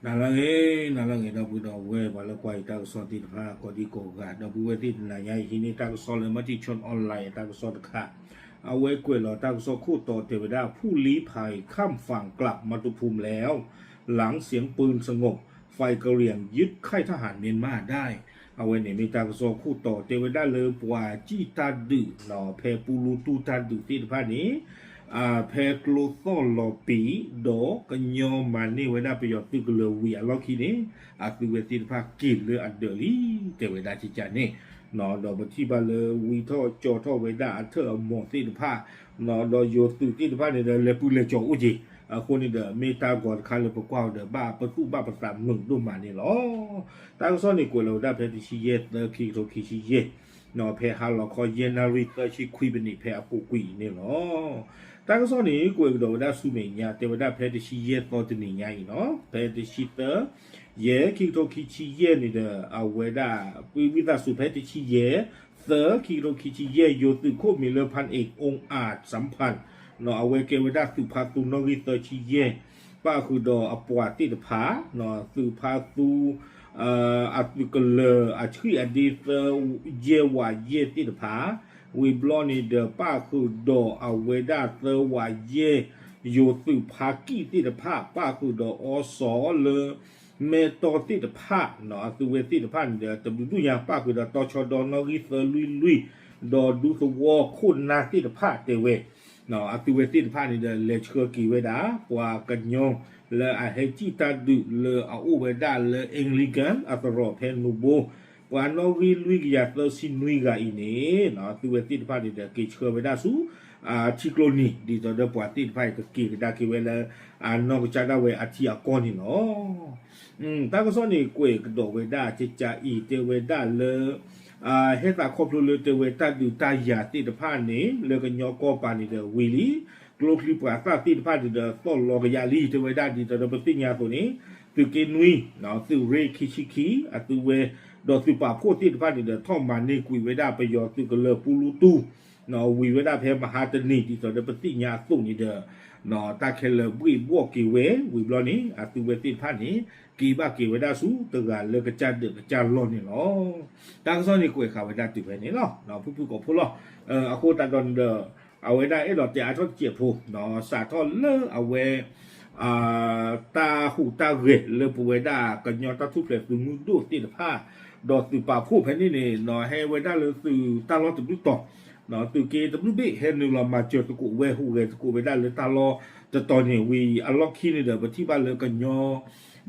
နၤလၢအဂ့ၤ နၤလၢအဂ့ၤ ဒီပုၢ်ဒီဝဲၢ် ပှၤလၢကွၢ်ယတၢ်ကစီၣ်သ့ၣ်တဖၣ် ကိးဒံကိးဂၤ ဒီပုၢ်ဝဲၢ်သ့ၣ်တနၤညါအံၤ ဟံးန့ၢ်တၢ်ကစီၣ်လၢ Matichon Online အတၢ်ကစီၣ်တခါ, အဝဲကွဲးလီၤတၢ်ကစီၣ်ခိၣ်တီတဲဝဲဒၣ် ผู้ลี้ภัยข้ามฝั่งกลับมาตุภูมิแล้ว หลังเสียงปืนสงบ ฝ่ายกะเหรี่ยงยึดค่ายทหารเมียนมาได้ အဝဲန့ၣ်မ့ၢ်တၢ်ကစီၣ်ခိၣ်တီတဲဝဲဒၣ်လၢပှၤစံၣ်တၢ်ဒုး ဖဲပူလူတူၢ်တၢ်ဒုးသ့ၣ်တဖၣ်န့ၣ် ဖဲကျိသီၣ်လီၤပံာ် ဒီးကညီမၤန့ၢ်ဝဲဒၣ်ပယီၤသုးကလၢၤဝံၤအလီၢ်ခံန့ၣ် အသုဝဲသ့ၣ်တဖၣ်က့ၤလၢအဒၢးလံ တဲဝဲဒၣ်ကကန့ၣ်, ဒီးပထံၣ်ဘၣ်လၢဝံထီၣ်ကၠီထီၣ်ဝဲဒၣ်အထၢၣ်အမီၤသ့ၣ်တဖၣ်, ဒီးယိၤသုးသ့ၣ်တဖၣ်န့ၣ်ဒီး လဲၤပူၤလဲၤကၠီအိၣ်က့ၤ, အဃိန့ၣ်ဒီး မ့ၢ်တၢ်ဂီၤတခါလၢပကွၢ်အီၤဒီး ဘၣ်ပသူၣ်ဘၣ်ပသးမုာ်ဒိၣ်မးန့ၣ်လီၤ. တၢ်ကစီၣ်န့ၣ်ကွဲးလီၤဝဲဒၣ်ဖဲတဆံယဲၢ်သၢ ခံကထိခံဆံယဲၢ် ဖဲဟါလီၤခီယဲၢ်နၣ်ရံၣ်သၢဆံခွံပနံး ဖဲအပူၤကွံာ်အံၤန့ၣ်လီၤ. တၢ်ကစီၣ်န့ၣ် ကွဲးကဒီးဝဲဒၣ်ဆူမဲာ်ညါ တဲဝဲဒၣ်ဖဲတဆံယဲၢ်သီတနံၤညါအံၤနီၤ ဖဲတဆံသၢ ယဲၢ် ခံကထိခံဆံယဲၢ်န့ၣ်ဒီး အဝဲဒၣ် ဝံသးစူၤဖဲတဆံယဲၢ် သၢ ခံကထိခံဆံယဲၢ် ယိၤသုးခိၣ်မံၤလၢ ဖၣ်အ့ၣ်အူအၣ်စၣ်ဖၣ် အဝဲကဲဝဲဒၣ်သုးဖါသူနီၣ်ဂံၢ်သၢဆံယဲၢ် ပၣ်ဃုာ်ဒီးအပှၤသ့ၣ်တဖၣ် သုးဖါသူ အသုးကလၢၤအဆံၣ်အဒ့သၢ ယဲၢ်ဝးယဲၢ်သ့ၣ်တဖၣ်, ဝံၤဘျီန့ၣ်ဒီး ပၣ်ဃုာ်ဒီးအဝဲဒၣ်သၢဝးယဲၢ် ယိၤသုးဖါကံၣ်သ့ၣ်တဖၣ် ပၣ်ဃုာ်ဒီးအီစီၤလၢ မဲၢ်တီၢ်သ့ၣ်တဖၣ် အသုဝဲသ့ၣ်တဖၣ်န့ၣ်ဒီး တဘျုးဒူၣ်ညါ ပၣ်ဃုာ်ဒီးတီဆှီဒီနီၣ်ဂံၢ်သၢလွံၢ်လွံၢ် ဒီးဒူသဝီခိၣ်နၢ်သ့ၣ်တဖၣ်တဲဝဲ အသုဝဲသ့ၣ်တဖၣ်န့ၣ်ဒီး လဲၤဆှၢက့ၤဝဲဒၣ် ပှၤကညီလၢအဟဲစံၣ်တၢ်ဒုးလၢအအိၣ်ဝဲဒၣ်လၢ Anglican အသရိာ်ဖဲနူဘိ, ပှၤနီၣ်ဂံၢ်လွံၢ်ကယၤသၢဆံနွံဂၤအံၤန့ၣ် အသုဝဲသ့ၣ်တဖၣ်န့ၣ်ဒီး က့ၤဆှၢဝဲဒၣ်ဆူ ထံကျိနံၤ ဒ်သိးဒီးပှၤသ့ၣ်တဖၣ်အံၤကက့ၤကဒါက့ၤဝဲလၢ အနီၢ်ကစၢ်ဒၣ်ဝဲအထံအကီၢ်န့ၣ်လီၤ. တၢ်ကစီၣ်န့ၣ်ကွဲးကဒီးဝဲဒၣ်ကကအံၤ တဲဝဲဒၣ်လၢ ဟဲသးခီဖျိလၢတဲဝဲတၢ်ဒုးတၢ်ယၤသ့ၣ်တဖၣ်န့ၣ် လၢကညီကီၢ်ပၤန့ၣ်ဒီးဝံၤလံ, ကျိချံပှၤသၣ်သ့ၣ်တဖၣ်န့ၣ်ဒီး သီၣ်လီၤကယးလံ တဲဝဲဒၣ် ဒ်သိးဒီးပသ့ၣ်ညါအသိးန့ၣ် သုးက့နွံ သုးရ့ၣ်ခံဆံခံ အသုဝဲ ဒီးသုးပာ်ဖှိၣ်သ့ၣ်တဖၣ်န့ၣ်ဒီး ထီၣ်မၤန့ၢ်ကွံာ်ဝဲဒၣ်ပယီၤသုးကလၢၤပူလူတူၢ် ဝံၤဝဲဒၣ်ဖဲမဟါတနံၤ ဒ်သိးဒီးပသ့ၣ်ညါအသိးန့ၣ်ဒီး တၢ်ခဲလၢာ်ဘှ့ၣ်ဘှီၣ်က့ၤဝဲ ဝံၤဘျီန့ၣ် အသုဝဲသ့ၣ်တဖၣ်န့ၣ် က့ၤဘၣ်က့ၤဝဲဒၣ်ဆူတဂၤလၢကစၢ်ဒၢးကစၢ်လီၢ်န့ၣ်လီၤ. တၢ်ကစီၣ်န့ၣ်ကွဲးဃာ်ဝဲဒၣ်တုၤဖဲန့ၣ်လီၤ. ဖုဖုကိးဖိလီၤ. အဃိသတးဒီးန့ၣ်ဒီး အဝဲဒၣ်အဲၣ်ဒိးတဲအါထီၣ်တစဲးဖိ စးထီၣ်လၢအဝဲ တၢ်ဟူးတၢ်ဂဲၤလၢပဝဲဒၣ်ကညီတၢ်ထူၣ်ဖျဲးသုးမုၢ်ဒိၣ်သ့ၣ်တဖၣ် ဒီးသုးပာ်ဖှိၣ်ဖဲန့ၣ်န့ၣ် ဟဲဝဲဒၣ်လၢသုးတၢ်လီၢ်တဒူၣ်တီၤ သုးက့တဘျုးဘ့ၣ် ဟဲနုာ်လီၤမၤစၢၤသကိးဝဲ ဟူးဂဲၤသကိးဝဲဒၣ်လၢတၢ်လီၢ်တတီၤန့ၣ် ဝံၤအလီၢ်ခံန့ၣ်ဒီး ပထံၣ်ဘၣ်လၢကညီ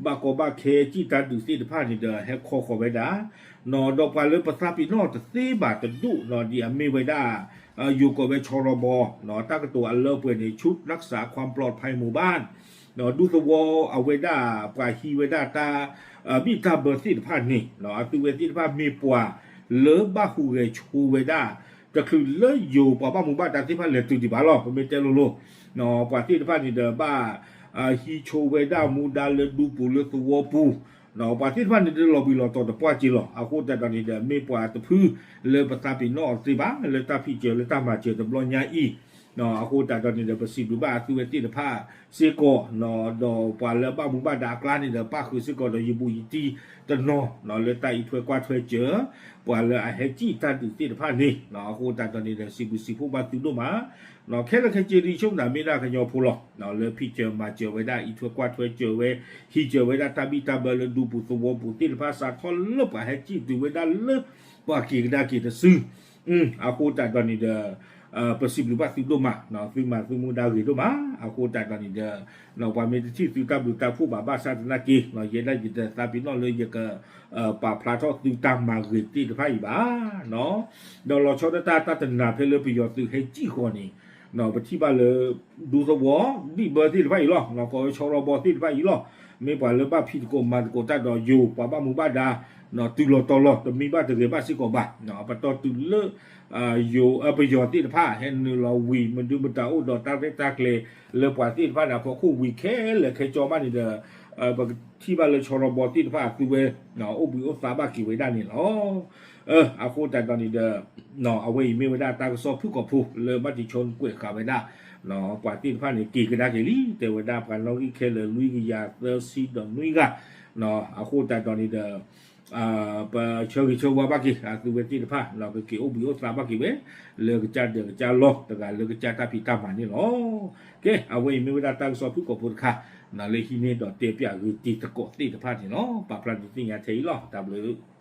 ဘၣ်ကီဘၣ်ခဲစံၣ်တၢ်ဒုးသ့ၣ်တဖၣ်န့ၣ်ဒီး ဟဲခီဃီၤဝဲဒၣ် ဒီးပှၤလၢပသးပ့ၤနီၣ်တသ့ဘၣ်တဒူၣ် ဒ်အမ့ၢ်ဝဲဒၣ် ယိၤကိးဝဲဆီရီဘီ တၢ်ကတိၤအလၢအပှဲၤန့ၣ် ชุดรักษาความปลอดภัยหมู่บ้าน ဒူသဝီအဝဲဒၣ်ပှၤဟံးဝဲဒၣ်တၢ် ဘံၣ်တၢ်ဘၢသ့ၣ်တဖၣ်န့ၣ် အသုဝဲသ့ၣ်တဖၣ်မ့ၢ်ပှၤလၢဘၣ်ဟူးဂဲၤဆိဝဲဒၣ် တချုးလၢယိၤပှၤဘၣ်မူဘၣ်ဒါသ့ၣ်တဖၣ်လဲၤတုၤဒံးဘၣ်လီၤ. ပမ့ၢ်တဲလိၤလိၤ ပှၤသ့ၣ်တဖၣ်န့ၣ်ဒီးဘၣ် ဟံးဆိဝဲဒၣ်မူဒါလၢဒူပူၤလၢသဝီပူၤ ပှၤသ့ၣ်တဖၣ်န့ၣ်ဒီးလီၤဘှံးလီၤတီၤတပှၢ်က့လီၤ. အဃိသတးဒီးန့ၣ်ဒီး မ့ၢ်ပှၤတဖုလၢပသးပ့ၤနီၣ်အီၤတသ့ဘၣ် လၢတၢ်ဖံးစၢၤလၢတၢ်မၤစၢၤတဘျီညါအံၤ အဃိသတးဒီးန့ၣ်ဒီး ပစံးဘျုးဘၣ်အသုဝဲသ့ၣ်တဖၣ်စ့ၢ်ကီး ဒီးပှၤလၢဘၣ်မူဘၣ်ဒါအကျါန့ၣ်ဒီး ပၣ်ဃုာ်စ့ၢ်ကီးဒီးယဘူးယတံၢ်တနီၤ လၢတၢ်အံးထွဲကွၢ်ထွဲစၢၤ ပှၤလၢအဟဲစံၣ်တၢ်ဒုးသ့ၣ်တဖၣ်န့ၣ် အဃိသတးဒီးန့ၣ်ဒီး စံးဘျုးစံးဖှိၣ်ဘၣ်သုဒိၣ်မး ခဲလၢာ်ခဲဆ့ဒ်ဆိကမိၣ်သးမ့ၢ်ဒၣ်ကညီဖိလီၤ. လၢဖံးစၢၤမၤစၢၤဝဲဒၣ် အံးထွဲကွၢ်ထွဲစၢၤဝဲ ဟံးစၢၤဝဲဒၣ်တၢ်ဘံၣ်တၢ်ဘၢလၢဒူပူၤသဝီပူၤသ့ၣ်တဖၣ် စးထီၣ်လၢပှၤဟဲစံၣ်တုၤဝဲဒၣ်လၢ ပှၤက့ၤကဒါက့ၤတစု အဃိသတးဒီးန့ၣ်ဒီး ပစံးဘျုးဘၣ်သုဒိၣ်မး သုမၤသုမူဒါဂ့ၤဒိၣ်မး အဃိသတးဒီးန့ၣ်ဒီး ပှၤမ့ၢ်တထံၣ်သုတၢ်ဘျုးတၢ်ဖှိၣ်ဘၣ်ဘၣ်ဆၣ်သနာ်က့ ယဲဒၣ်ယတသးပ့ၤနီၣ်လၢယက ပာ်ဖျါထီၣ်သုတၢ်မၤဂ့ၤသ့ၣ်တဖၣ်အံၤဘၣ် ဒီးလီၤဆီဒၣ်တၢ်တၢ်တနၤဖဲလၢပယီၤသုးဟဲစံၣ်ဃီၤန့ၣ် ပထံၣ်ဘၣ်လၢ ဒူသဝီ ဒံၣ်ဘၢသ့ၣ်တဖၣ်အံၤလီၤ ကိးဝဲဆီရီဘီသ့ၣ်တဖၣ်အံၤလီၤ မ့ၢ်ပှၤလၢဘၣ်ဖံးသကိးမၤသကိးတၢ်ဒီးယိၤပှၤဘၣ်မူဘၣ်ဒါ တုၤလီၤတီၤလီၤ တမံဘၣ်တဂဲၤဘၣ်စ့ၢ်ကီးဘၣ် ပတီၢ်တုၤလၢ ယိၤ ပယီၤသ့ၣ်တဖၣ် ဟဲနုာ်လီၤဝံၤ မဒုမတၤအိၣ်ဒီးတၢ်ရဲၣ်တၢ်ကျဲၤလၢပှၤသ့ၣ်တဖၣ်န့ၣ် အဖီခိၣ်ဝံၤခဲလၢာ်ခဲဆ့ဘၣ်န့ၣ်ဒီး ပကထံၣ်ဘၣ်လၢဆီရီဘီသ့ၣ်တဖၣ်အသုဝဲ အိၣ်ဘှံးအိၣ်သါဘၣ်က့ၤဝဲဒၣ်န့ၣ်လီၤ. အဃိသတးဒီးန့ၣ်ဒီး အဝဲအံၤမ့ၢ်ဝဲဒၣ်တၢ်ကစီၣ်ဖုၣ်ကိာ်ဖိလၢဘၣ်တံာ်ဆိကွဲးဃာ်ဝဲဒၣ် ပှၤသ့ၣ်တဖၣ်န့ၣ် က့ၤကဒါက့ၤလံ တဲဝဲဒၣ်ပှၤနီၣ်ဂံၢ်ခဲလၢာ်လွံၢ်ကယၤသၢဆံဒီးနွံဂၤ အဃိသတးဒီးန့ၣ်ဒီး ပဆၢဂ့ၤဆၢဝါဘၣ်က့ၤ အသုဝဲသ့ၣ်တဖၣ် ကက့ၤအိၣ်ဘှံးအိၣ်သါဘၣ်က့ၤဝဲ လၢကစၢ်ဒၢးကစၢ်လီၢ်တဂၤလၢကစၢ်တၢ်ဖံးတၢ်မၤန့ၣ်လီၤ. ကဲ အဝဲအံၤမ့ၢ်ဝဲဒၣ်တၢ်ကစီၣ်ဖုၣ်ကိာ်ဖိတခါ လၢဟံးန့ၢ်ဒီးတဲပၠးဂ့ၤတံၤသကိးသ့ၣ်တဖၣ်န့ၣ်လီၤ. ပာ်ဖျါဒုးသ့ၣ်ညါထဲအံၤလီၤ. တၢ်ဘျုး